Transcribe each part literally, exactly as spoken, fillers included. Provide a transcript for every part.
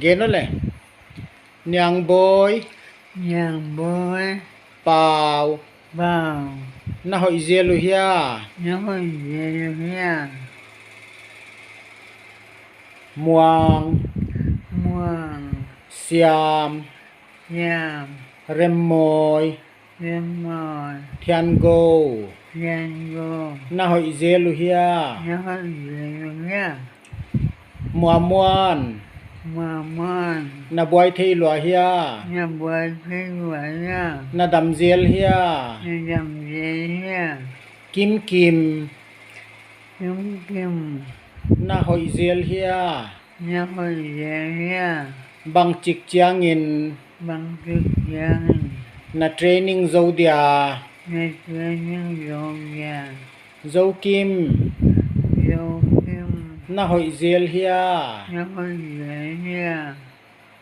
Gen o le. Niangboi. Niangboi. Pau. Pau. Na hoih zel uh hia? Na hoih zel uh hia? Muang. Muang. Siam. Siam. Remmoi. Remmoi. Thiangou. Thiangou. Na hoih zel uh hia? Na hoih zel uh hia? Muamuan. Muamuan. Na buai thei lua hia? Na buai thei lua hia? Na dam zel hia? Na dam zel hia? Kimkim. Kimkim. Na hoih zel hia? Na hoih zel hia? Bangchik chiangin. Bangchik chiangin. Na training zou dia? Na training zou dia? Zokim. Zokim. Na hoih zel hia? Na hoih zel hia?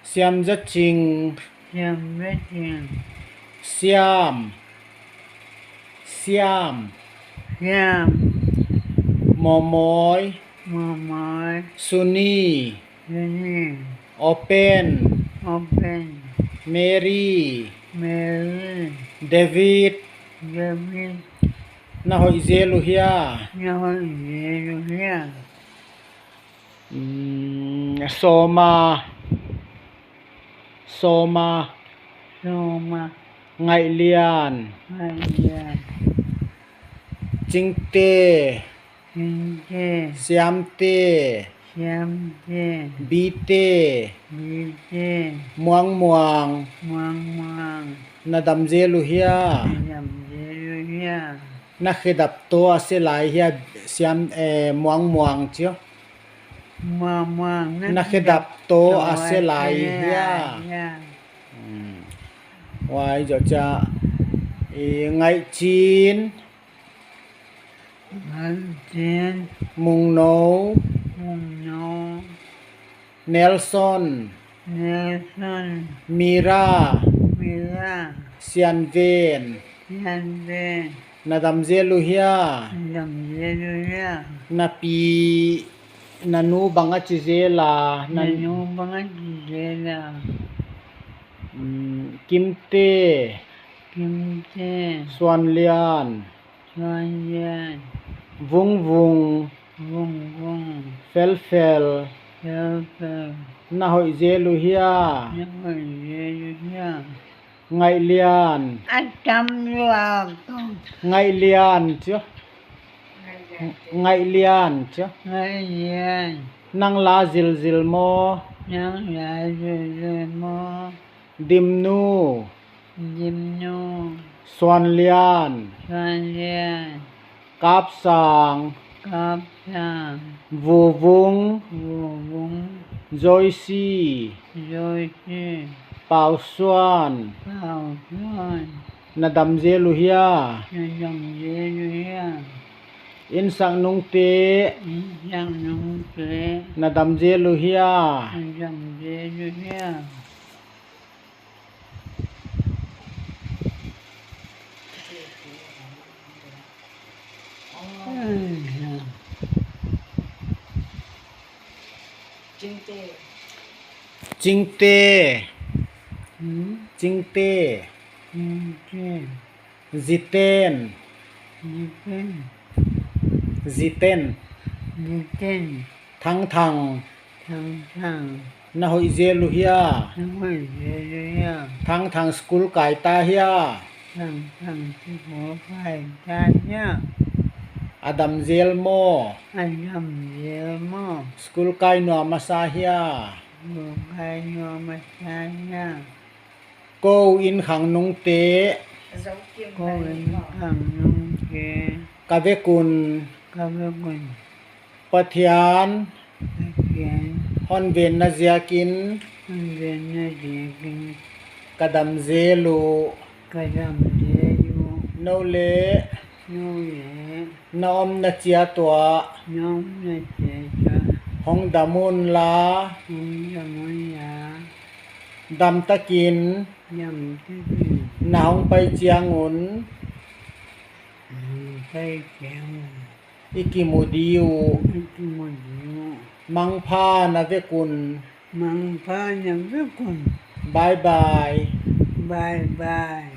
Siamzaching. Siamzaching. Siam. Siam. Siam. Momoi. Momoi. Suni. Suni. Open. Open. Mary. Mary. David. David. Na hoih zel uh hia? Na hoih zel uh hia? Mm, Soma. Soma. Soma. Ngaihlian. Ngaihlian. Chingte. Chingte. Siamte. Siamte. Bite. Bite. Muangmuang. Muangmuang. Na dam zel uh hia? Na dam zel uh hia? Na khedap toh a se lai hia, Siam, eh, Muangmuang chih. Muangmuang. Na khedap toh a se lai hia? Hmm. Huai zoh chia, eh, Ngaihchin. Ngaihchin. Mungno. Mungno. Nelson. Nelson. Mira. Mira. Sianven. Sianven. Na dam zel uh hia? Na dam zel uh hia? Na pi, na nu bang a chi zel a? Na nu bang a chi zel a? Mm, Kimte. Kimte. Suanlian. Suanlian. Vungvung. Vungvung. Felfel. Felfel. Na hoih zel uh hia? Na hoih zel uh hia? Ngaihlian. A tam lua ko. Ngaihlian chih. Ngaihlian chih. Ngaihlian. Nang la zilzil maw? Nang la zilzil maw? Dimnu. Dimnu. Suanlian. Suanlian. Kapsang. Kapsang. Vuvung. Vuvung. Zoisi. Zoisi. Pausuan. Pausuan. Na dam zel uh hia? Na dam zel uh hia? Insak nungte. Insak nungte. Na dam zel uh hia? Na dam zel uh hia? Chingte. Hmm? Chingte. Chingte. Ziten. Ziten. Ziten. Ziten. Thangthang. Thangthang. Na hoih zel uh hia? Na hoih zel uh hia? Thangthang school kai ta hia? Thangthang school kai ta hia? A dam zel maw? A dam zel maw? School kai nuam masa hia? School kai nuam masa hia? Kou inn khang nungte. Kou inn khang nungte. Ka vek un. Ka vek un. Pathian. Pathian. Hon venna ziakin. Hon venna ziakin. Ka dam zel uh. Ka dam zel uh. Nou leh. Nou leh. Na omna chiat uah. Na omna chiat uah. Hong dam unla. Hong dam unla. Damtakin. Damtakin. Na hong pai chiang un. Na hong pai chiang un. I kimu di uh. I kimu di uh. Mangpha na vek un. Mangpha na vek un. Bye bye. Bye bye.